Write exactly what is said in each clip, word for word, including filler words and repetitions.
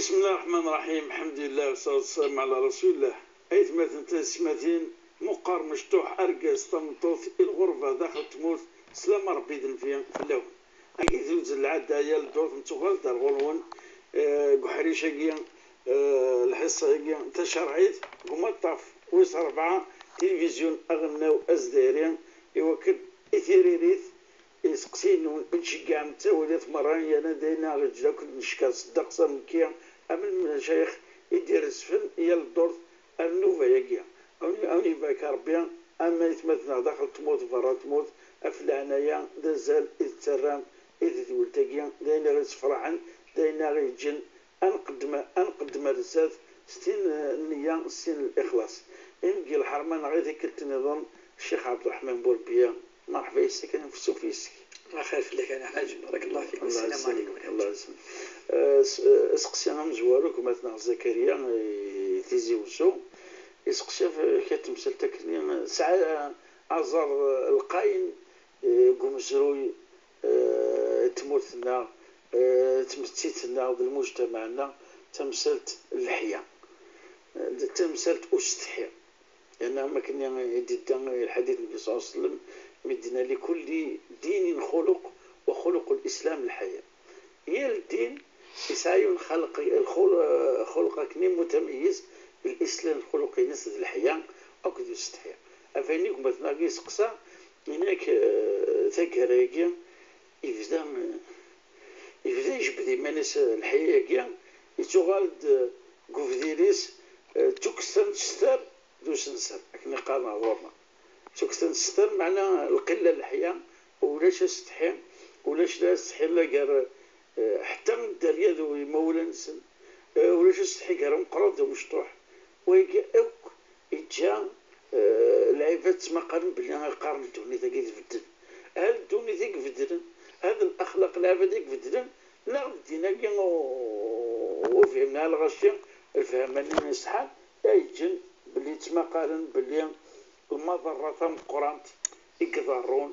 بسم الله الرحمن الرحيم. الحمد لله والصلاة والسلام على رسول الله. Aytmaten, tayessetmatin, meqqar, mecṭuḥ, argaz, tameṭṭut, i lɣerba daxel tmurt, slam Ṛebbi d nnbi fell-awen. Agi tuzzel lɛadda, yal ddurt nettuɣal-d ar ɣur-wen, eh, deg uḥric-agi, eh, lḥiṣṣa-agi tacerɛit, deg umaṭṭaf wis ṛebɛa, tilivizyu aɣelnaw azdayri, i wakken i tiririt iseqsiyen-nwen i d-ceggɛen ttawil at merra, yerna d ayen aɣ-yeǧǧen akk d-neckeṛ s ddeqs amekki am lmacayix i d-irezfen yal ddurt ar nnuba-agi. Awen-, awen-ibarek Ṛebbi, ama aytmaten-nneɣ daxel tmurt, berra tmurt, ɣef leɛnaya d azal i d-ttarram i tedwilt-agi, d ayen i ɣ-yessefraḥen, d ayen i ɣ-yeǧǧen ad nqeddem, ad nqeddem ar zdat s tin, eh, nniya, s tin n lixlaṣ. Imeggi lḥerma-nneɣ i tikkelt nniḍen, Ccix Ɛebderreḥman Burbiya, merḥba yes-k, ad nfessuf yes-k. Axir fell-ak a Lḥaǧ, barakallahu fik, Allah wassalamu yesselmek, alaykum a Lḥaǧ. Allah yesselmek. Eh, s-, eh, aseqsi amezwaru, gma-tneɣ Zakariya, eh, Tizi Wezzu, iseqsi ɣef, eh, kra n temsalt akkenni, eh, tesɛa, eh, aẓar, eh, lqayen, eh, deg umezruy, eh, n tmurt-nneɣ, eh, d tmettit-nneɣ, d lmujtamaɛ-nneɣ, tamsalt n leḥya, eh, d tamsalt n usetḥi. Yerna am akken i d-idda lḥadit n Nnbi ṣella Llahu ɛalayhi wa sellem, mi d-yenna: "Likulli dinin xuluq, wa xuluqu l-Islam lḥaya." Yal ddin yesɛa yiwen lxalq, lxul-, lxulq akkenni mutameyyez, Lislam lxuluq-ines d leḥya akked usetḥi. Ɣef wayen i gma-tneɣ yesteqsa, yenna-k, eh, taggara-agi, yebda, eh, yebda ijebbed iman-is, eh, leḥya-agi, yettuɣal-d, eh, deg ubdir-is, eh, d tukksa n sstar d usenser, akken i qqaren ɣur-neɣ. Tukksa n sstar, meɛna lqilla n leḥya, ulac asetḥi, ulac la asetḥi la gar, eh, ḥetta dderya d imawlan-nsen, eh, ulac asetḥi gar umeqqran d umecṭuḥ. Wayagi akk yeǧǧa, eh, lɛibad ttmaqalen belli qqaren ddunit-agi tbeddel. Hal ddunit i ibeddlen, hal laxlaq n lɛibad i ibeddlen, neɣ d ddin-agi u-, ur fhimen ara lɣaci lefhama-nni iṣeḥḥan, ay yeǧǧen belli ttmaqalen belli lmaḍerra tameqqrant i iḍerrun,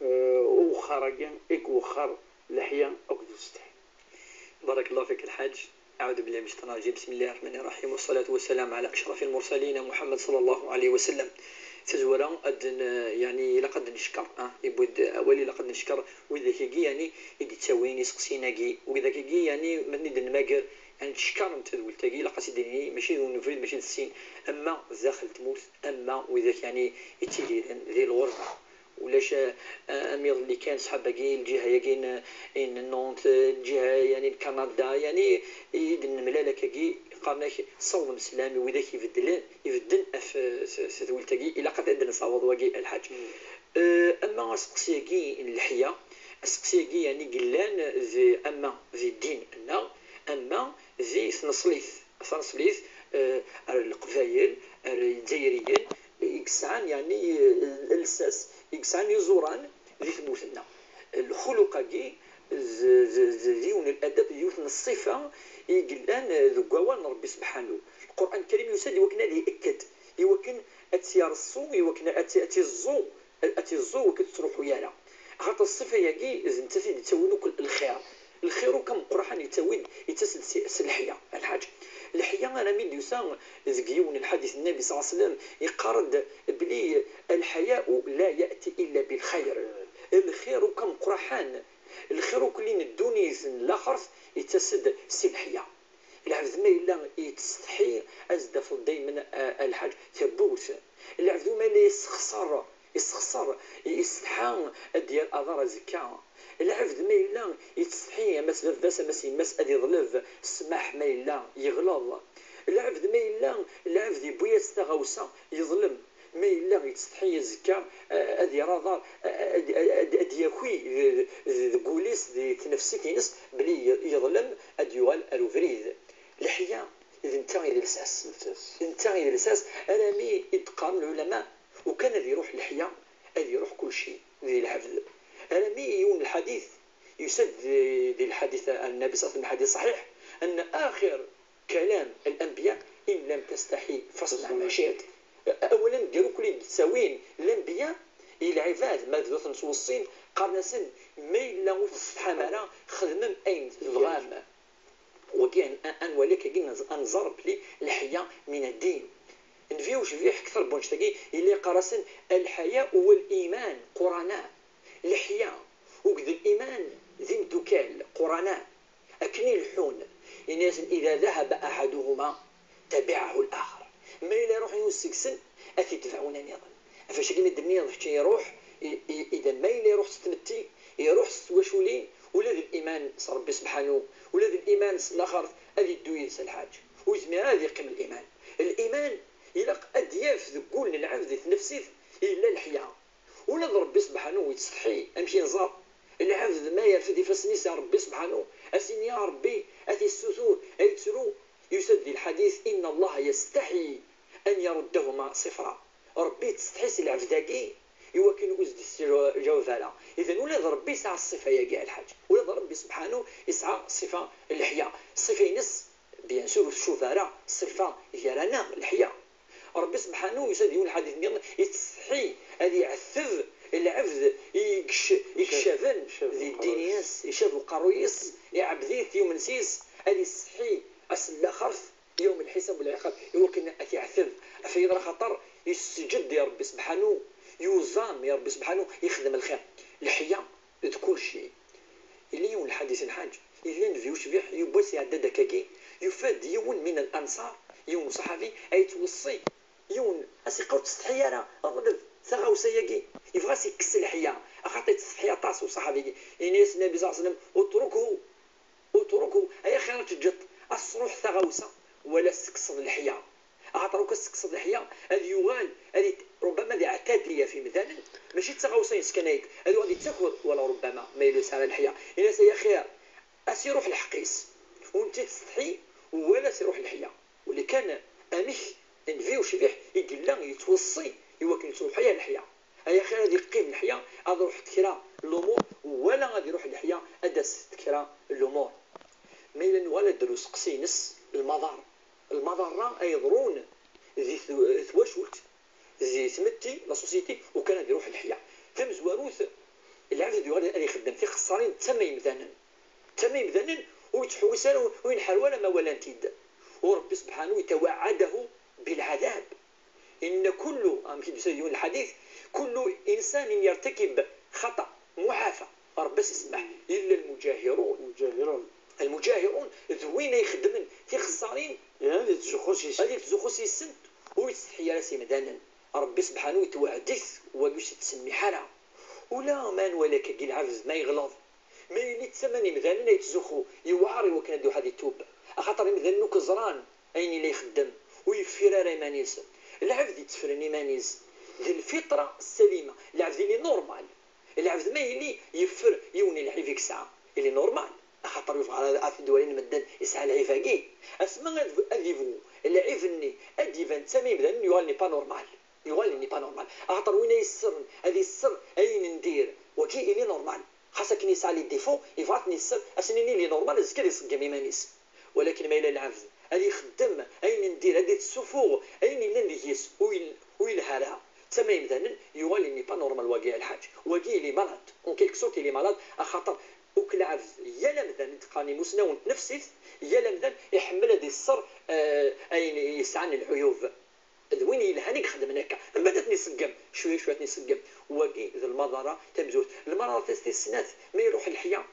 eh, uwexxar-agi i iwexxer leḥya akked usetḥi. بارك الله فيك الحاج. أعوذ بالله من الشيطان الرجيم. بسم الله الرحمن الرحيم. والصلاة والسلام على أشرف المرسلين محمد صلى الله عليه وسلم. Tazwara ad n-, yeɛni, ilaq ad neckeṛ, ah, yewwi-d awal, ilaq ad neckeṛ widak-agi, yeɛni, i d-ittawin iseqsiyen-agi, widak-agi, yeɛni, ma ten-id-nemmager, yeɛni, ttcekkaren tadwilt-agi, ilaq ad tt-id-nini, mačči d win ubrid, mačči d sin, ama daxel tmurt, ama widak, yeɛni, ittidiren di lɣerba. Ulac, eh, am iḍelli kan ṣṣḥab-agi, lǧiha-agi n, n Nantes, lǧiha, yeɛni, n Kanada, yeɛni, i d-nemlal akkagi, qqaren-ak, sawḍem sslam i widak ibeddlen, ibedden ɣef, eh, s-, s tedwilt-agi, ilaq ad d-nessaweḍ wagi, a Lḥaǧ. Eh, ama aseqsi-agi n leḥya, aseqsi-agi, yeɛni, yellan di, ama di ddin-nneɣ, ama di tneṣlit, taneṣlit, eh, ar Leqbayel, ar Izzayriyen, i yesɛan, yeɛni, eh, lsas, i yesɛan iẓuran di tmurt-nneɣ. Lxuluq-agi d, d, d, d yiwen n ladab, d yiwet n ṣṣifa i yellan deg wawal n Ṛebbi Sebḥanu. Lqur'an Lkarim yusa-d i wakken ad yekked, i wakken ad tt-yerṣu, i wakken ad tt-, ad tt-iẓẓu, ad tt-iẓẓu, i wakken ur tettruḥu ara. Axaṭer ṣṣifa-agi d nettat i d-ittawin akk lxir. Lxir akk ameqqran yettawi-d, yettas-d si, s leḥya, a Lḥaǧ. Leḥya armi d-yusa deg yiwen n lḥadit n Nnbi ṣella Llahu ɛalayhi wa sellem, yeqqar-d belli: "الحياء لا يأتي إلا بالخير." Lxir akk ameqqran, lxir akk-nni n ddunit n laxert, yettas-d si leḥya. Lɛebd ma yella yettsetḥi, ad s-d-tafeḍ daymen, a, a Lḥaǧ, tawwurt. Lɛebd ma yella yessexṣer, yessexṣer, yessetḥa ad d-yerr aḍar azekka. Lɛebd ma yella yettsetḥi, ama s baba-s, ama s yemma-s, ad iḍleb ssmaḥ ma yella yeɣleḍ. Lɛebd ma yella, lɛebd yewwi-as taɣawsa, yeḍlem. Ma yella yettsetḥi azekka, a-, ad yerr aḍar, a-, a-, ad, ad, ad d-yaki d-, d-, deg wul-is, di tnefsit-ines, belli ye-, yeḍlem, ad yuɣal ar ubrid. Leḥya, d netta i d lsas. D netta i d lsas, armi i d-qqaren lɛulama, ukan ad iruḥ leḥya, ad iruḥ kulci di lɛebd. Armi yiwen n lḥadit, yusa-d di, di lḥadit n Nnbi ṣella Llahu ɛalayhi wa sellem, lḥadit ṣṣaḥiḥ, أن آخر كلام الأنبياء: "إن لم تستحي فاصنع ما شئت." Awal aneggaru akk i d-ttawin lanbiya i lɛibad, ma d ur ten-ttweṣṣin, qqaren-asen: "Ma yella ur tsetḥam ara, xedmem ayen tebɣam." Wagi ad nwali akkagi, ad nẓer belli leḥya min ad-din. Nnbi ucbiḥ kter n wannect-agi yella yeqqar-asen: "Lḥaya wal iman qurana." Leḥya akked liman d imdukal qurana. Akken i leḥḥun, yenna-yasen: "Ida dahaba aḥaduhuma, tabiɛahu laxer." Ma yella iruḥ yiwen seg-sen, ad t-itbeɛ win nniḍen. Ɣef wacu-agi mi d-tenniḍ kečč iruḥ, i, i, ida ma yella iruḥ s tmetti, iruḥ s twaculin, ula d liman s Rebbi sebḥanu, ula d liman s laxert, ad iddu yid-s lḥaǧ. Ur yezmir ara ad yeqqim liman. Liman ilaq ad d-yaf deg wul n lɛebd, di tnefsit, yella leḥya. Ula d Rebbi sebḥanu yettsetḥi, amek i nẓer? Lɛebd ma yerfed ifassen-is ar Rebbi sebḥanu, a s-yini a Rebbi, a t-issutur, a yettru, yusa-d di lḥadit: "Inna Allaha yastaḥyi an yaruddahuma sifra." Rebbi yettsetḥi si lɛebd-agi, iwakken ur s-d-yettjawab ara. Idan ula d Rebbi yesɛa ṣṣifa-agi a lḥaǧ. Ula d Rebbi sebḥanu yesɛa ṣṣifa n leḥya. Ṣṣifa-ines, bien sûr, ur tcuba ara ṣṣifa gar-aneɣ, leḥya. Rebbi sebḥanu yusa-d yiwen lḥadit nniḍen, yettsetḥi ad iɛetteb lɛebd i yec-, i icaben di ddin-is, icab uqerruy-is, iɛebd-it, yumen s-is, ad isetḥi ass n laxert, yawm lḥisab u lɛiqab, iwakken ad t-iɛetteb. Ɣef wayagi axaṭer yesseǧed i Rebbi sebḥanu, yuẓam i Rebbi sebḥanu, yexdem lxir. Leḥya d kulci. Yella yiwen lḥadit a lḥaǧ, yella nnbi ucbiḥ, yiwwas iɛedda-d akkagi, yufa-d yiwen min al-anṣar, yiwen uṣaḥabi, a yettweṣṣi yiwen, a s-iqqar: "Ur ttsetḥi ara, ḍleb taɣawsa-agi." Yebɣa a s-ikkes leḥya, axaṭer yettsetḥi aṭas uṣaḥabi-agi. Yenna-yas Nnbi ṣalla Llahu ɛalayhi wa sallam: "Utruku, utruku, ay axir ad teǧǧeḍ, a s-truḥ taɣawsa, wala a s-tekkseḍ leḥya." Axaṭer akk a s-tekkseḍ leḥya, ad yuɣal, ad it-, rubbama ad iɛtadi ɣef yimdanen, mačči d taɣawsa-ines kan ay d-, ad yuɣal ad yettaker, wala rubbama ma yella yesɛa leḥya. Ini-as: "Ay axir, a s-iruḥ lḥeqq-is, ur netta yettsetḥi, wala a s-iruḥ leḥya." Wali kan amek nnbi ucbiḥ i yella yettweṣṣi i wakken yettruḥ aya leḥya. Ay axir ad yeqqim leḥya, ad ruḥent kra n lumuṛ, wala ad iruḥ leḥya, ad d-asent kra n lumuṛ. Ma yella nuɣal ad d-nerr useqsi-ines, lmaḍar. Lmaḍarra ay iḍrun di tw-, twacult, di tmetti, la société, ukan ad iruḥ leḥya. Tamezwarut, lɛebd yuɣal ad ixeddem tixeṣṣarin d tama yemdanen. D tama yemdanen, ur yettḥewwis ara, ur, ur yenḥerwa ara ma walan-t-id. U Rebbi sebḥanu yetawaɛadahu bilɛadab. Inna kullu, amek i d-yusa yiwen lḥadit, kullu insanin yertakib xaṭa, muɛafa, Rebbi a s-isemmeḥ, illa lmuǧahirun. Lmuǧahirun. Lmuǧahirun, d win ay ixeddmen tixeṣṣarin, ad yettzuxxu s yis-, ad yettzuxxu s yis-sent, ur yettsetḥi ara s yimdanen. Rebbi sebḥanu yettweɛɛed-it, wagi ur s-yettsemmiḥ ara. Ula ma nwala akkagi lɛebd ma yeɣleḍ, ma yili d tama n yimdanen ay yettzuxxu, yewɛer i wakken ad iruḥ ad itub. Axaṭer imdanen akk ẓran ayen i la ixeddem, ur yeffir ara iman-is. Lɛebd yettefren iman-is d lfitra ssalima, lɛebd ili normal. Lɛebd ma yili yeffer yiwen n lɛib i yesɛa, ili normal, axaṭer yebɣa ara ad t-id-walin medden yesɛa lɛib-agi. Asma ad, ad yebɣu lɛib-nni ad d-iban d tama n yimdanen, yuɣal n'est pas normal. Yuɣal n'est pas normal. Axaṭer win ay yessern ad yesser ayen n dir, wagi ili normal. Xas akken yesɛa les défauts, yebɣa ad ten-yesser, a s-nini il est normal, azekka ad iṣeggem iman-is. Walakin ma yella lɛebd ad ixeddem ayen n dir, ad d-issuffuɣ ayen yellan deg-s ur yel-, ur yelha ara, d tama n yimdanen, yuɣal il n'est pas normal wagi a lḥaǧ. Wagi il est malade. En quelque sorte, il est malade, axaṭer akk lɛebd, yal amdan i d-qqaren imusnawen n tnefsit, yal amdan iḥemmel ad isser, eh, ayen yesɛan lɛuyub. D win yelhan i ixedmen akka. Mbaɛd ad ten-iṣeggem, cwiya cwiya ad ten-iṣeggem. Wagi d lmaḍara tamezwarut. Lmaḍara tis, tis snat, ma iruḥ leḥya,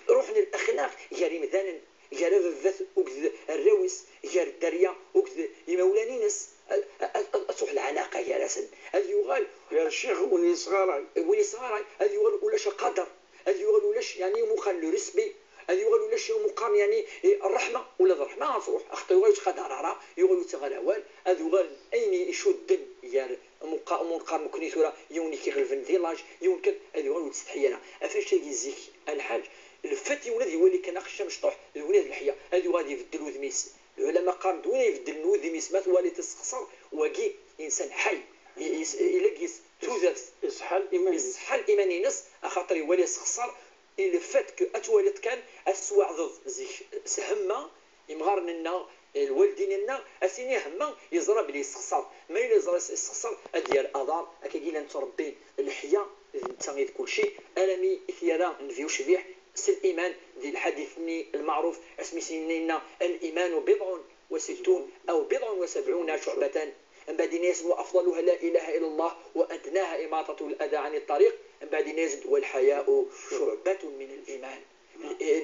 ruḥen laxlaq gar imdanen, gar ababat akked arraw-is, gar dderya akked imawlan-ines, a, a, a, ad truḥ lɛalaqa gar-asen. Ad yuɣal gar ccix d win yesɣaray. Win yesɣaray, ad yuɣal ulac aqader, ad yuɣal ulac, yeɛni, umuqar n le respect, ad yuɣal ulac umuqar n, yeɛni, eh, ṛṛeḥma, ula d ṛṛeḥma ad truḥ, axaṭer yuɣal ur yettqadar ara, yuɣal ur yettaɣ ara awal, ad uɣalen ayen icudden gar umuqa-, umuqar nekkni tura, yiwen i k-iɣelben di l'âge, yiwen kan, ad yuɣal ur yettsetḥi ara. Ɣef wacu-agi zik a lḥaǧ, le fait yiwen ad iwali kan aqcic amecṭuḥ, d win ad leḥya, ad yuɣal ad ibeddel udem-is. Lɛulama qqaren-d win ibeddlen udem-is ma twaliḍ-t yessexṣer, wagi insan ḥay, i-, is-, ila deg-s tudert. Iseḥḥal iman-ines. Iseḥḥal iman-ines, axaṭer iwala yessexṣer, et le fait que ad twaliḍ kan, ad tettwaɛdeḍ zik s hemma, imɣaren-nneɣ, lwaldin-nneɣ, a s-ini hemma yeẓra belli yessexṣer. Ma yella yeẓra yessexṣer, ad d-yerr aḍar, akkagi i la nettṛebbi leḥya d netta i d kulci, armi i t-yerra nnbi ucbiḥ s liman di lḥadit-nni lmeɛruf, asmi s-yenna, الإيمان بضع وستون أو بضع وسبعون شعبة. Mbeɛd yenna-yasen: وأفضلها لا إله إلا الله وأدناها إماطة الأذى عن الطريق. Mbeɛd yenna-yasen: والحياء شعبة من الإيمان.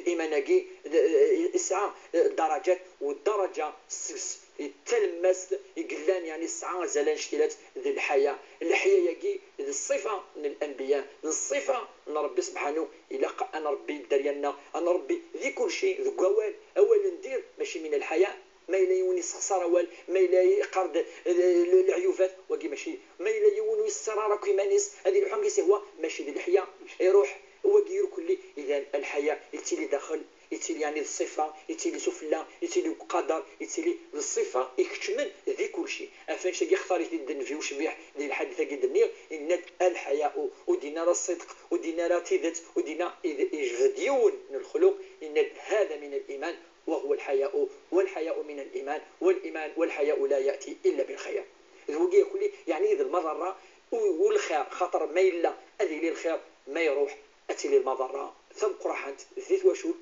Liman-agi d- yesɛa ddarajat, u ddaraja seg-s d talemmast i yellan, yeɛni tesɛa azal annect-ilat d lḥaya. Lḥaya-agi d ṣṣifa n lanbiya, d ṣṣifa n Ṛebbi subḥanu. Ilaq ad nṛebbi dderya-nneɣ, ad nṛebbi di kulci, deg wawal, awal n dir, mačči min lḥaya. Ma yella yiwen yessexṣar awal, ma yella yeqqar-d, eh, le- leɛyubat, wagi mačči. Ma yella yiwen ur yessexṣar ara akk iman-is, ad iluḥ am yesihwa, mačči d leḥya. Iruḥ wagi irkelli. Idan, lḥaya yettili daxel, yettili yeɛni d ṣṣifa, yettili sufella, yettili deg uqader, yettili d ṣṣifa ikeččmen di kulci. Ɣef wannect-agi ixtar-it-id Nnbi ucbiḥ di lḥadit-agi d-nniɣ, yenna-d: الحياء. Ur d-yenna ara ṣṣidq, ur d-yenna ara tidet, ur d-yenna, yejbed yiwen n lexluq, yenna-d: هذا من الإيمان وهو الحياء، والحياء من الإيمان، والإيمان والحياء لا يأتي إلا بالخير. D wagi akk-nni, yeɛni d lmaḍerra u u lxir, xaṭer ma yella ad yili lxir, ma iruḥ, ad tili lmaḍerra tameqqraḥant di twacult,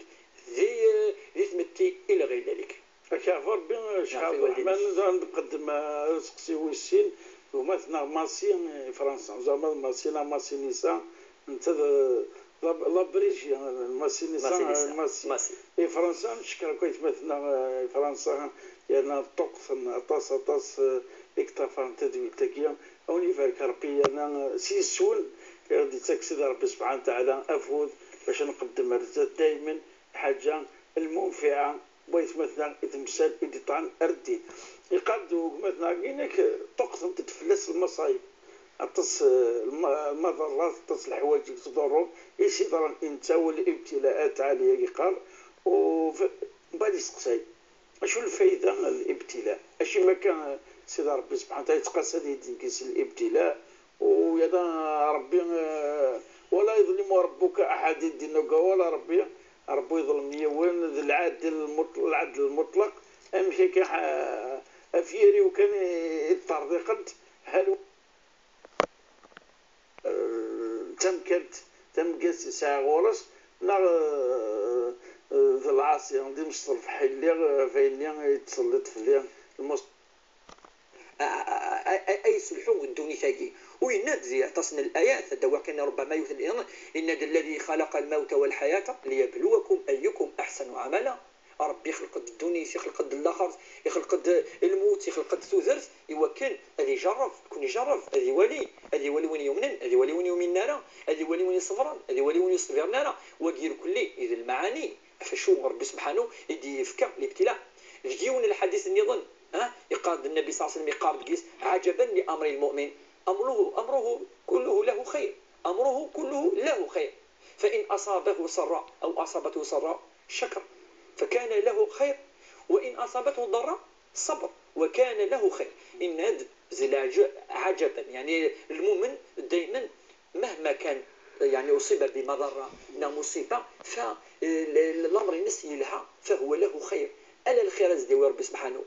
di, di tmetti ila ɣir dalik. Akka ɣef Ṛebbi, Ccix Ɛebderreḥman, ad nqeddem, eh, aseqsi wis sin, d gma-tneɣ Massi, eh, i Fransa. Zeɛma d Massi neɣ Massi Nisa, netta d, d, d abriji, eh, Massi Nisa, Massi Nisa. Eh, Massi. Massi. I Fransa, neckeṛ akk aytmaten-nneɣ, eh, i Fransa, yerna ṭṭuqten aṭas, aṭas, eh, i yeṭṭafaren tadwilt-agi. A wen-ibarek Ṛebbi, yerna, eh, s yes-wen i ɣ-d-ittak Sidi Ṛebbi subḥanahu wa taɛala afud bac ad nqeddem ar zdat daymen lḥaǧa lmunfiɛa n waytmaten-a i temsal i d-iṭṭɛan ar ddin. Iqal-d ugmat-nneɣ-agi inek ṭṭuqtent-d fell-as lmaṣayeb. Aṭas, eh, lma- lmaḍerrat, aṭas leḥwayeǧ i yettḍurrun, i s-yeḍran i netta, wala ibtila at ɛali-agi yeqqar, u f- mbeɛd iseqsay: acu lfayda n libtila? Acimi akka, eh, Sidi Ṛebbi subḥanahu wa taɛala yettqasa ad yi-d-yekkes libtila? U yada Ṛebbi, eh, ولا يظلم ربك أحدا, i d-yenna deg wawal Ṛebbi, Ṛebbi ur iḍellem yiwen, d lɛadel lmuṭ- lɛadel lmuṭleq. Amek akka, eh, ɣef yiri-w kan i i ṭṭerḍiqent, hal eh, d tamkalt, tameggazt yesɛa ɣur-s, neɣ, eh, eh, d lɛaṣi, d imseṭṭel fḥil lliɣ, eh, ɣef ayenni i yettselliṭ fell-i lmus- a- a- a- a- ay yesselḥu deg ddunit-agi. U yenna-d di aṭas n layat, ad d-awiɣ kan ṛubbama yiwet n iḍ, yenna-d: الذي خلق الموت والحياة ليبلوكم أيكم أحسن عملا. Ṛebbi ixleq-d ddunit, ixleq-d llaxert, ixleq-d lmut, ixleq-d tudert, i wakken ad ijerreb, ad ken-ijerreb, ad iwali, ad iwali win yumnen, ad iwali win yuminen ara, ad iwali win iṣebren, ad iwali win ur ṣbiren ara. Wagi irkelli i d lmaɛani ɣef acu Ṛebbi subḥanu i d-yefka libtila. Deg yiwen n lḥadis nniḍen, ha, yeqqar-d Nnbi ṣalla Llahu ɛalayhi wa sallam, yeqqar deg-s: عجبا لأمر المؤمن، أمره، أمره كله له خير، أمره كله له خير، فإن أصابه سراء أو أصابته سراء شكر فكان له خير، وإن أصابته ضراء صبر وكان له خير. Yenna-d: زلج عجبا، يعني المؤمن دائما مهما كان، يعني أصيب بمضرة أو مصيبة، فالأمر-ines يلها، فهو له خير. Ala lxir ad s-d-yawi Ṛebbi subḥanu.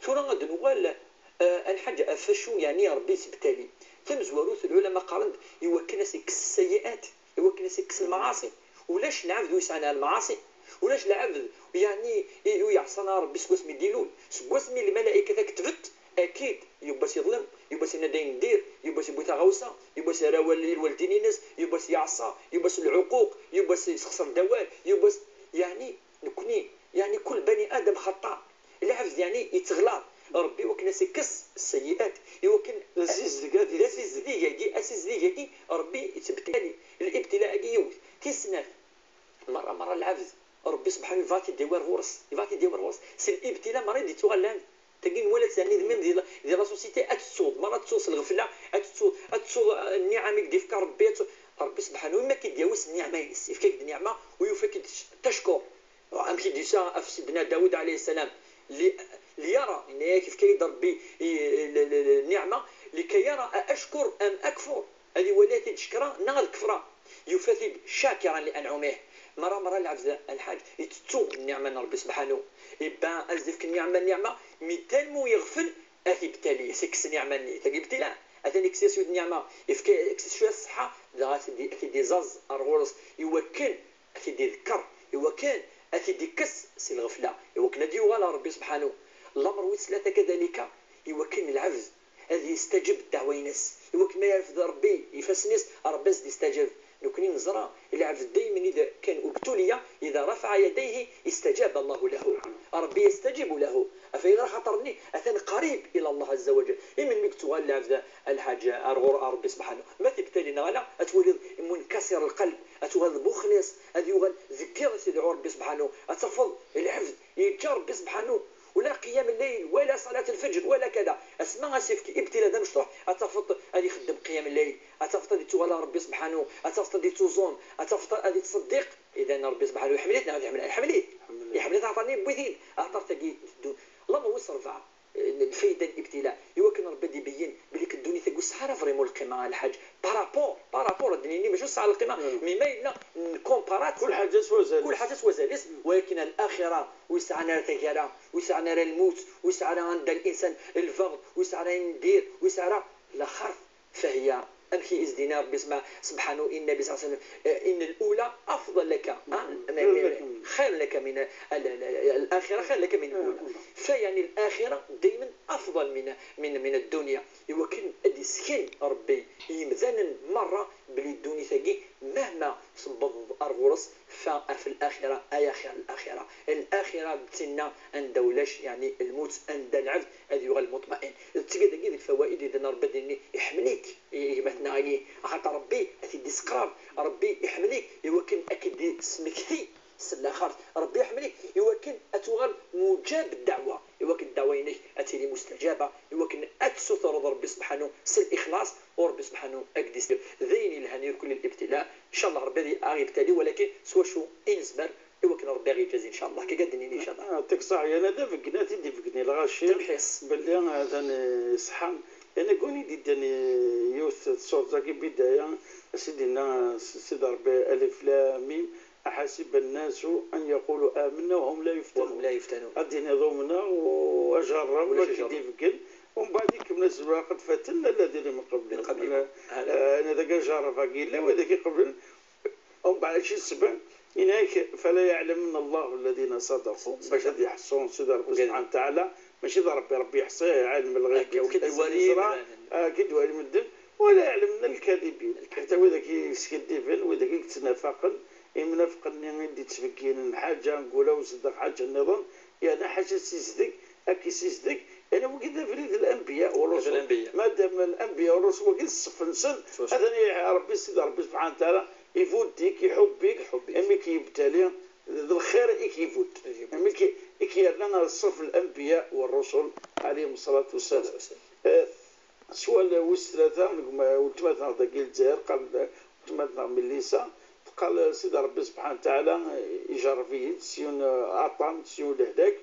Tura ad nuɣal, eh, ad nḥaǧ ɣef wacu yeɛni Ṛebbi yettbtali. Tamezwarut, lɛulama qqaren-d: i wakken ad s-ikkes ssayi'at, i wakken ad s-ikkes lmaɛaṣi. Ulac lɛebd ur yesɛan ara lmaɛaṣi. Ulac lɛebd, yeɛni, i- ur yeɛṣan ara Ṛebbi seg wasmi d-ilul. Seg wasmi lmalaykat ad ketbent, akid, yiwwas yeḍlem, yiwwas yenna-d ayen n dir, yiwwas yewwi taɣawsa, yiwwas yerra awal i lwaldin-ines, yiwwas yeɛṣa, yiwwas lɛuquq, yiwwas yessexṣer awal, yiwwas, yeɛni, nekkni, yeɛni, kul bani Adam xaṭṭa. Lɛebd, yeɛni, yetteɣlaḍ. Ṛebbi i wakken ad s-ikkes ssayi'at, i wakken d asizdeg ad d asizdeg-agi, asizdeg-agi, Ṛebbi yettbtali. Libtila-agi yiwet. Tis snat, merra, merra lɛebd, Ṛebbi subḥanu yebɣa ad t-id-yawi ar ɣur-s, yebɣa ad t-id-yawi ar ɣur-s. S libtila merra i d-ittuɣal lɛebd. Tagi nwala-tt, yeɛni, d même di la, di la société, ad tettuḍ, merra ad tettuḍ s lɣefla, ad tettuḍ, ad tettuḍ, eh, nniɛam i k-d-ifka Ṛebbi, ad tettuḍ. Ṛebbi subḥanu, imi ad k-id-yawi s nniɛma-ines, yefka-k-d nniɛma, u yufa-k-id tackur. Amek i d-yusa ɣef Sidna Dawed ɛalayhi ssalam, li- liyara, yenna-yak: yefka-yi-d Ṛebbi i- l- l- l- nniɛma, لكي يرى أأشكر أم أكفر. Ad iwali ad t-id-cekkreɣ neɣ ad kefreɣ. Yufa-t-id شاكرا لأنعمه. Merra, merra lɛebd, a lḥaǧ, itettu nniɛma n Ṛebbi subḥanu. Ibba ad s-d-ifk nniɛma, nniɛma, mi ttalmu yeɣfel, ad t-ibtali, ad s-ikkes nniɛma-nni. Tagi ibtila, atan ikkes-as yiwet nniɛma, ifka, ikkes-as cwiya ṣṣeḥḥa, dɣa ad t-id- ad t-id-iẓẓeẓ ar ɣur-s, i wakken ad t-id-iḍekker, iwakken ad t-id-ikkes si lɣefla, iwakken ad yuɣal ɣer Ṛebbi Sebḥanu. Lamer wis tlata kadalika, iwakken lɛebd ad yestajeb ddeɛwa-ines, iwakken ma yerfed Ṛebbi ifassen-is, Ṛebbi ad s-d-istajeb. Nekni neẓra, lɛebd daymen ida kan ubtuliya, ida rafaɛa yadayhi, istajab Allahu lahu. Ṛebbi yastajibu lahu. Ɣef ayen xaṭer-nni, atan qarib ila Allah Azza wa Jal. Imi mi yettuɣal lɛebd, a lḥaǧ, ar ɣur Ṛebbi Sebḥanu, ma t-ibtali neɣ ala, ad twaliḍ munkasir lqelb, ad tuɣaleḍ muxlis, ad yuɣal deg yiḍ ad t-idɛu Ṛebbi Sebḥanu, ad tafeḍ lɛebd yeǧǧa Ṛebbi Sebḥanu, wala qiyam lleyl, wala ṣalat lfeǧr, wala kada. Asma as-ifk ibtila d amecṭuḥ, ad tafeḍ ad ixeddem qiyam lleyl, ad tafeḍ ad ittuɣal ɣer Ṛebbi Sebḥanu, ad tafeḍ ad ittuẓum, ad tafeḍ ad ittṣeddiq. Idan Ṛebbi Sebḥanu iḥemmel-it neɣ ad iḥemmel? Iḥemmel-it. Iḥemmel-it, axaṭer yewwi-t-id, axaṭer tagi teddun. Lamer wis ṛebɛa, eh, lfayda n ibtila, iwakken Ṛebbi ad ibeyyen belli ddunit-agi ur tesɛi ara vraiment lqima, a lḥaǧ, par rapport, par rapport, ad d-nini, mačči ur tesɛi ara lqima, mais ma yella nkomparat. Kul ḥaǧa s wazal-is. Kul ḥaǧa s wazal-is, walakin al-axira ur yesɛan ara tagara, ur yesɛan ara lmut, ur yesɛi ara anda l'insan lbeɣd, ur yesɛi ara ayen n dir, ur yesɛi ara laxert. فهي، amek i s-d-yenna Ṛebbi Sebḥanu i Nnbi صلى الله عليه وسلم, إن الأولى أفضل لك, خير لك من الآخرة, خير لك من الأولى. Fa, yeɛni, الآخرة دايما أفضل من, من, من الدنيا. Iwakken ad d-isken Ṛebbi i yimdanen merra belli ddunit-agi, mahma tewweḍ ar ɣur-s, fa ɣef الآخرة, ay axir الآخرة. الآخرة d tinna anda ulac, yeɛni, lmut, anda lɛebd ad yuɣal muṭmain. D tigad-agi d lfawaid i d-nerr Ṛebbi ad d-nini, iḥemmel-ik, i gma-tneɣ-agi, axaṭer Ṛebbi ad t-id-isseqrab, Ṛebbi iḥemmel-ik iwakken ad k-id-ismekti s laxert, Ṛebbi iḥemmel-ik iwakken ad tuɣal mujab ddeɛwa, iwakken ddeɛwa-inek ad tili mustajaba, iwakken ad tessutreḍ Ṛebbi Sebḥanu s lixlaṣ, u Ṛebbi Sebḥanu ad k-d-islim. D ayen yelhan irkul n libtila, ncallah Ṛebbi ad aɣ-ibtali, walakin s wacu i nezmer, iwakken Ṛebbi aɣ-iǧazi, ncallah. Akka ad d-nini, ncallah. Ah, tek ṣaḥ, yana d abeggen, ad t-id-ibeggen i lɣaci. Tamḥiṣ. Belli atan, eh, ṣṣeḥḥa. Yana deg win i d-iddan, eh, yiwet tṣurt-agi bidaya, as i d-inna, eh, s-, Sidi Ṛebbi, alif lam mim, أحسب الناس أن يقولوا آمنا وهم لا يفتنون. وهم لا يفتنون. Ad d-tiniḍ umneɣ u ajerreb, ulac ajerreb, ad k-id-ibeggen. Umbeɛd ikemmel-as lweqt, فتنا الذين من قبلهم. من قبلهم. Ala, eh, ana dagi ajerreb-agi yella, wid-agi iqeblen. Umbeɛd acu ssebba? Yenna-ak, فليعلمن الله الذين صدقوا, bac ad iḥṣu Sidi Ṛebbi subḥanahu wa taɛala, mačči d Ṛebbi, Ṛebbi iḥṣi ɛilem lɣib, akka, akka d-wali medden. Ah, akka d-wali medden, وليعلمن الكاذبين. Ḥetta wid-agi yeskiddiben, wid-agi yettnafaqen, imnafqen-nni i d-ittbegginen ḥaǧa deg ulawen seddax ḥaǧa nniḍen, yerna ḥaca sizdeg, ad k-isizdeg, yerna wagi d abrid n lanbiya u ṛṛusul. Madam lanbiya u ṛṛusul wagi d ṣṣef-nsen, atan Ṛebbi, Sidi Ṛebbi subḥanahu wa taɛala, ibudd-ik, iḥubb-ik, iḥubb-ik, imi k-yebtali, d lxir i k-ibudd. I k-ibudd. Imi k-, i k-yerna ɣer ṣṣef lanbiya u ṛṛusul, ɛalayhim ṣṣalatu wa ssalam. Ṣṣalatu wa ssalam. Eh, swal wis tlata, deg ma-, weltma-tneɣ dagi Lezzayer, qal, weltma-tneɣ Mellisa, tqal, Sidi Ṛebbi subḥanahu wa taɛala, eh, ijerreb-iyi-d s yiwen, eh, aṭṭan, s yiwen lehlak,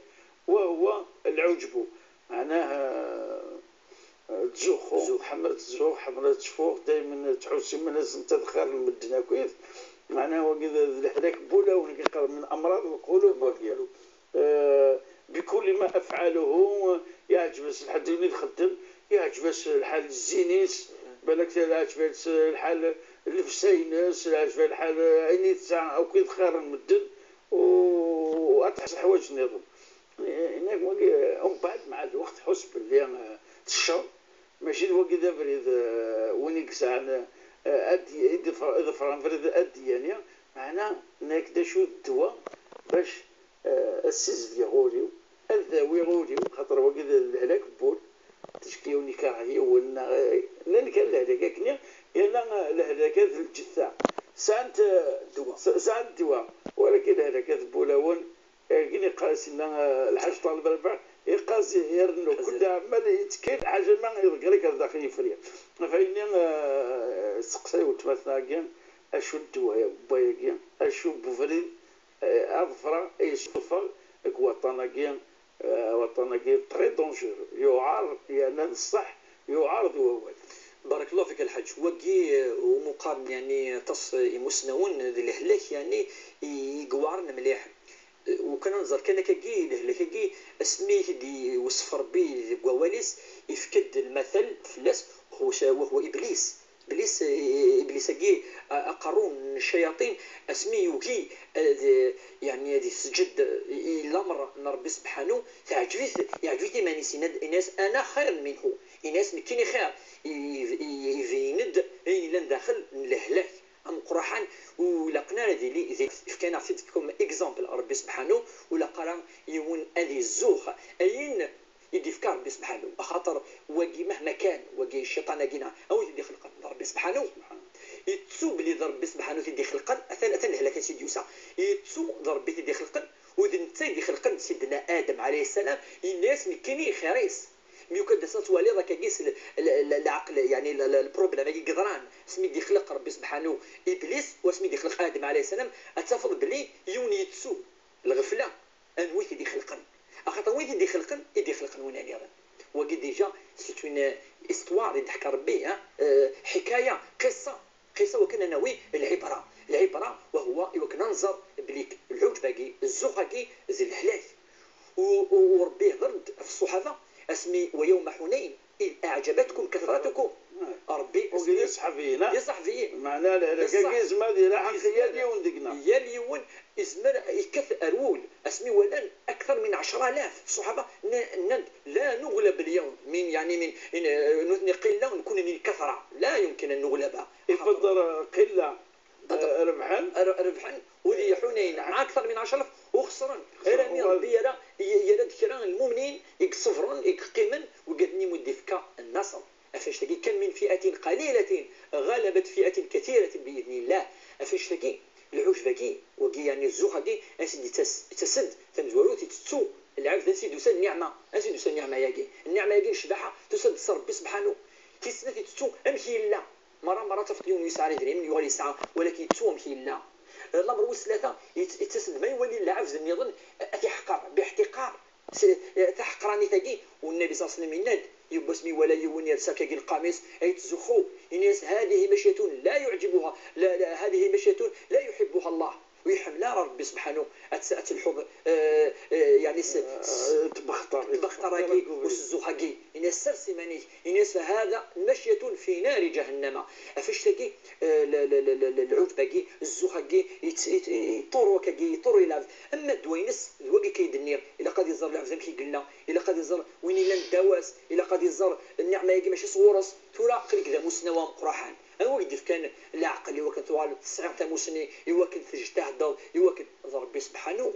wa huwa lɛuǧbu. Meɛnah, eh, Ttzuxxu, ttzuxxu, tḥemmel ad tzuxx, tḥemmel ad teffeɣ, daymen tḥus iman-as netta d xir n medden akkit. Meɛna wagi d, d lehlak n wulawen, i yeqqaren min amraḍ lqulub wagi. Eh, بكل ما أفعله, yeɛǧeb-as lḥal d ayen i txeddem, yeɛǧeb-as lḥal zzin-is, balak yeɛǧeb-as lḥal llebsa-ines, yeɛǧeb lḥal ayen i tesɛa akkit xir n medden, u, u ad tḥess leḥwayeǧ nniḍen. Yenna-k wagi, umbeɛd, mɛa lweqt, tḥuss belli, eh, tecceḍ. Mačči d wagi d abrid, eh, win i yesɛan, eh, ad d-, i d-iḍefr-, iḍefren abrid ad d-yani. Meɛna, yenna-k d acu d ddwa bac, eh, ad ssizedgeɣ ul-iw, ad dawiɣ ul-iw, xaṭer wagi d lehlak n wul. Ticki yiwen ikerh yiwen, neɣ, eh, llan kan lehlak akkenni, yerna, eh, lehlakat n lǧetta. Sɛant, eh, ddwa. S-, sɛant ddwa. Walakin lehlakat n wulawen, eh, gin iqqar-as inna, eh, Lḥaǧ Ṭaleb Rabaḥ, iqqar-as irennu, kul d aɛemmal yettkil, ḥaǧa ma iḍegger-ik ar daxel yefri. Ɣef ayenni, eh, tseqsay weltma-tneɣ-agi, acu n ddwa-, ddwa-yagi, acu n ubrid, eh, aḍefra i yessuffeɣ deg waṭṭan-agi, eh, waṭṭan-agi très dangereux, yuɛer, yerna d ṣṣeḥ, yuɛer d wawal. Barakallahu fik a lḥaǧ. Wagi, eh, umi qqaren, yeɛni, aṭas, eh, imusnawen d lehlak, yeɛni, i, i iweɛren mliḥ. Eh, u kan ad nẓer kan akkagi, lehlak-agi, asmi i t-id-iwesf Ṛebbi deg wawal-is, ifka-d lmatal fell-as, wa huwa Iblis. Iblis, Iblis-agi, a-, aqerru n ccayaṭin, asmi yugi ad, yeɛni ad isǧed i, i lamer n Ṛebbi sebḥanu, teɛǧeb-it, yeɛǧeb-it iman-is, yenna-d, yenna-as: "Ana xayr minhu." Yenna-as: "Nekkini xir." I-, i-, i-, ibeyyen-d ayen yellan daxel n lehlak ameqqraḥan, ur ilaqen ara ad yili di, fkan-aɣ-t-id comme exemple Ṛebbi sebḥanu, ur ilaq ara yiwen ad izzux ayen i d-ifka Ṛebbi sebḥanu, axaṭer wagi mahma kan, wagi cciṭan-agi neɣ a wid i d-ixelqen d Ṛebbi sebḥanu, yettu belli d Ṛebbi sebḥanu i t-id-ixelqen, atan, atan lehlak ansi d-yusa, yettu d Ṛebbi i t-id-ixelqen, u d netta i d-ixelqen Sidna Adem ɛalayhi ssalam, yenna-yas: "Nekkini xir-is." Mi ukan d as ad twaliḍ akkagi s l-, l-, l-, leɛqel, yeɛni l-, l-, lproblem-agi yeḍran, asmi d-ixleq Ṛebbi sebḥanu Iblis, u asmi d-ixleq Adem ɛalayhi ssalam, ad tafeḍ belli yiwen yettu lɣefla. Anwa i t-id-ixelqen? Axaṭer win i t-id-ixelqen, i d-ixelqen win nniḍen. Wagi déjà, c'est une histoire i d-iḥka Ṛebbi, ha? Euh, ḥikaya, qissa, qissa wakken ad nawi lɛibra. Lɛibra, wa huwa, i wakken ad nẓer belli lɛuǧb-agi, zzux-agi, d lehlak. U, u, u Ṛebbi ihder-d ɣef ṣṣuḥaba, asmi: "ويوم حنين إذ أعجبتكم كثرتكم." Ṛebbi, wagi d iṣeḥbiyen, ah? D iṣeḥbiyen. Meɛna lehlak-agi yezmer ad ilaḥeq yal yiwen deg-neɣ. Yal yiwen izmer yekkat ar wul. Asmi walan akter min ɛecra alaf ṣṣuḥaba, nna-, nnan-d: "لا نغلب اليوم." Min, yeɛni min, in-, nutni qilla, nekkni min kathra. لا يمكن أن نغلب. Ifeḍḍer qilla, eh, rebḥen. Re-, rebḥen, u di Ḥunayn akter min ɛecra alaf u xesren. Xesren. Armi Ṛebbi yerra, yerra-d kra n lmumnin i iṣebren, i yeqqimen, wigad-nni i d-ifka nnaṣer. Ɣef annect-agi kan: "من فئة قليلة غلبت فئة كثيرة بإذن الله." Ɣef annect-agi, lɛuǧb-agi, wagi, yeɛni zzux-agi, ansi d-yettas-, yettas-d tamezwarut, yettettu lɛebd, ansi d-tusa nniɛma, ansi d-tusa nniɛma-agi. Nniɛma-agi n ccbaḥa tusa-d s Ṛebbi sebḥanu. Tis snat, yettettu amek yella. Merra, merra tafeḍ yiwen ur yesɛi ara idrimen, yuɣal yesɛa, walakin yettu amek yella. Lamer wis tlata, yet-, yettas-d ma iwali lɛebd nniḍen, ad t-iḥqer, biḥtiqar. S-, taḥeqranit-agi, u Nnabi ṣalla Llahu ɛalayhi wa sallam yenna-d, yiwwas mi iwala yiwen yersa akkagi lqamis, ay yettzuxxu, yenna-yas: "هذه مشية لا يعجبها، لا، لا، هذه مشية لا يحبها الله." Ur iḥemmel ara Ṛebbi sebḥanu ad t-, ad telḥuḍ, eh, eh, yeɛni s-, s-, eh, tbexter, tbexter-agi, u s zzux-agi. Yenna-yas: "Sers iman-ik." Yenna-yas: "فهذا مشية في نار جهنم." Ɣef annect-agi, eh, l-, l-, l-, l-, lɛuǧb-agi, zzux-agi, yett-, yett-, yeṭṭurru akkagi, yeṭṭurru i lɛebd. Ama ddwa-ines, d wagi kan i d-nniɣ, ilaq ad iẓer lɛebd amek i yella, ilaq ad iẓer win illan ddaw-as, ilaq ad iẓer nniɛma-agi mačči sɣur-s. Tura aql-ik d amussnaw ameqqraḥan. Anwa i k-d-ifkan leɛqel i wakken tuɣaleḍ tesɛiḍ tamussni, i wakken tejtahdeḍ, i wakken d Ṛebbi sebḥanu?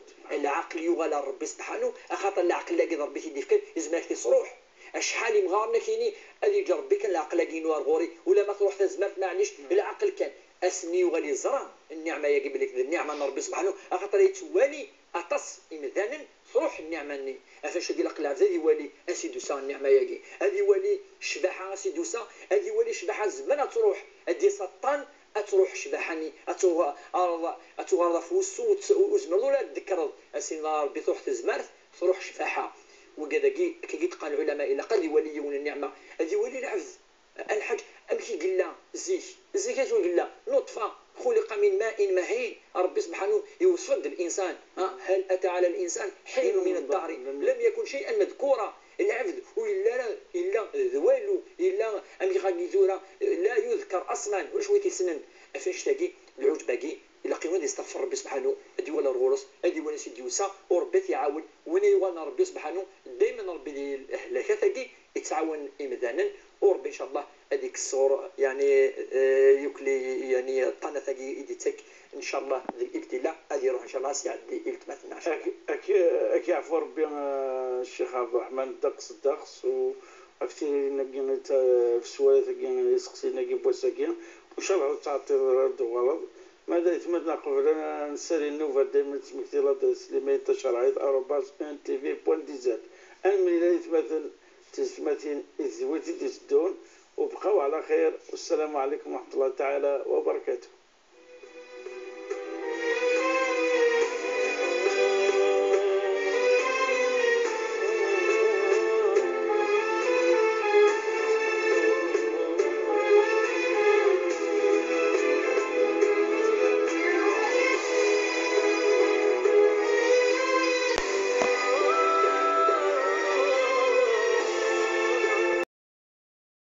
Lɛaqel yuɣal ar Ṛebbi sebḥanu, axaṭer leɛqel-agi d Ṛebbi i t-id-ifkan, izmer ad k-t-isṛuḥ. Acḥal imɣaren akini ad yeǧǧ Ṛebbi kan leɛqel-agi-inu ar ɣur-i, ulamma truḥ tazmert, maɛlic, leɛqel kan. Ass-nni yuɣal yeẓra nniɛma-agi belli d nniɛma n Ṛebbi sebḥanu, axaṭer yettwali aṭas imdanen truḥ nniɛma-nni. Ɣef annect-agi ilaq lɛebd ad iwali ansi d-tusa nniɛma-agi, ad iwali ccbaḥa ansi d-tusa, ad iwali ccbaḥa zemmer ad truḥ, ad d-yas aṭṭan, ad truḥ ccbaḥa-nni, ad tuɣ-, ad tuɣaleḍ ɣef wussu, ur tt-, ur tezmireḍ ula ad d-tekkreḍ. Ass-nni Ṛebbi truḥ tezmert, truḥ ccbaḥa. Wigad-agi, akkagi d-qqaren lɛulama, ilaq ad iwali yiwen nniɛma, ad iwali lɛebd. A lḥaǧ, amek i yella zik? Zik acu i yella? Nuṭfa, xuliqa min main mahin. Ṛebbi sebḥanu iwṣef-d linsan. Ha, هل أتى على الإنسان حين من الدهر لم يكن شيئا مذكورا. Lɛebd ur yelli ara, yella d walu, yella amek ɣagi tura, la yudkar aṣlan, ulac wi t-yessnen. Ɣef annect-agi, lɛuǧb-agi, ilaq yiwen ad yesteɣfer Ṛebbi sebḥanu, ad iwali ar ɣur-s, ad iwali ansi d-yusa, u Ṛebbi ad t-iɛawen. Win i yuɣalen ar Ṛebbi sebḥanu, daymen Ṛebbi di lehlakat-agi, yettɛawan imdanen, u Ṛebbi, ncallah, ad ikkes sɣur, yeɛni, eh, yukli, yeɛni, ṭṭanat-agi i d-ittak, ncallah, d libtila, ad iruḥ, ncallah, ad s-iɛeddi i weltma-tneɣ, ncallah. Ak-, ak-, ak-iɛfu Ṛebbi, eh, Ccix Ɛebderreḥman, ddeqs, ddeqs, u ɣef tilin-agi, ɣef sswalat-agi, iseqsiyen-agi n wass-agi, ncallah ur tettɛeṭṭileḍ ara ad d-tuɣaleḍ. Ma d aytmaten, qbel ad nessali nnuba, daymen ttmektileɣ-d s limayl tacerɛit arobas N T V point D Z. Ad nemlil aytmaten d tezmatin i tezwit i d-iteddun, u bqaw ɛla xir. Wassalamu ɛlaykum wa raḥmatullahi taɛala wa barakatuh.